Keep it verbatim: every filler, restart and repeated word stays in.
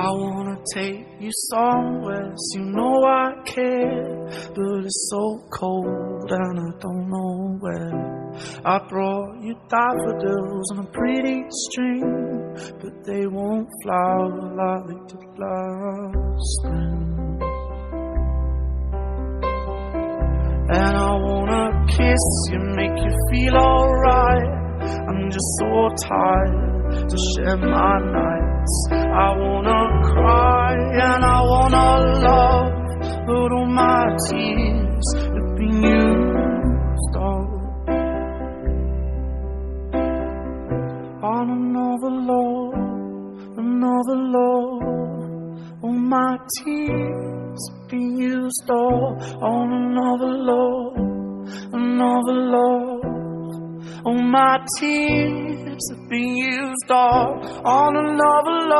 I wanna take you somewhere, so you know I care, but it's so cold and I don't know where. I brought you daffodils on a pretty string, but they won't flower like they did last spring. And I wanna kiss you, make you feel alright. I'm just so tired to share my nights. I wanna cry and I wanna love, but all my tears have been used up on another love, another love. All my tears have been used up on another love, another love. All my tears have been used up on another love.